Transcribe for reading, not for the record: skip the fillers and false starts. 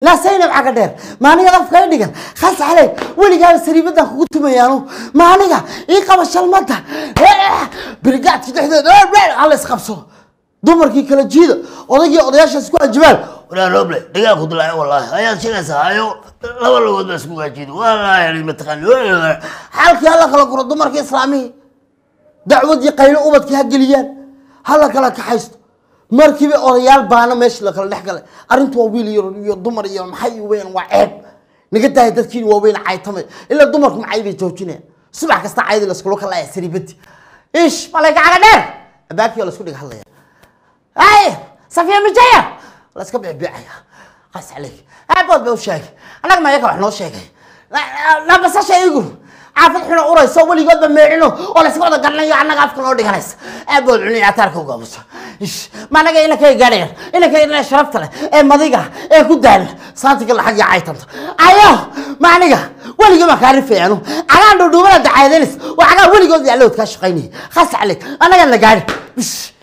Laa Saynab caga dheer, maaniga afkala dhigan khas caleyk, weligaaba sariibadan kugu tumayaanu, maaniga ii qaba shalmada birigaadki dhexdeeda hala isqabsado, dumarkii kala jiida, odaygii odayaasha isku anjibaan. Walaa Roble dhigaa ku dilaayo, wallaahi ayaad sheegaysaa, hayo laba lugood baa isku gaajiida, wallaahi mataqaan. Xalkii hala kala guro dumarkii islaamihii, dacwadii qaylo ubadkii ha geliyaan, hala kala kaxaysto. Markiiba odayaal baana meesha la kala dhex galay. Arrintu waa wiil iyo dumar iyo maxay weyn, waa ceeb naga daaya dadkiin waaweyn caytamay, ilaa dumarku macay bay joojinayaan subax kasta caydi laskula kalaaya sariibadi ish malayka caga dheer abaabkii waa laisku dhiga hadlaya, ay Safiya Mijaya la iska biicbiicaya qas caleyk. Aabood ba u sheegay annaga ma yaka wax noo sheegay nabasasha igu caafid xuna urayso weligoodba meecino oo layska wada garanayo, annaga afka noo dhiganaysa aabood cuni ataarka ugaamuso ish, ma anaga inankay gaadhayan, inankay ina sharafta leh ee madiga ee ku daalan saantiga lacag iyo caytanta ayo, ma aniga weligii baan kaa rifayanu cagaan dhuudhuubana dacaadanays oo cagaa weligood yaallood kaa shaqaynaya khas caleyk, annagaan la gaadhi ish.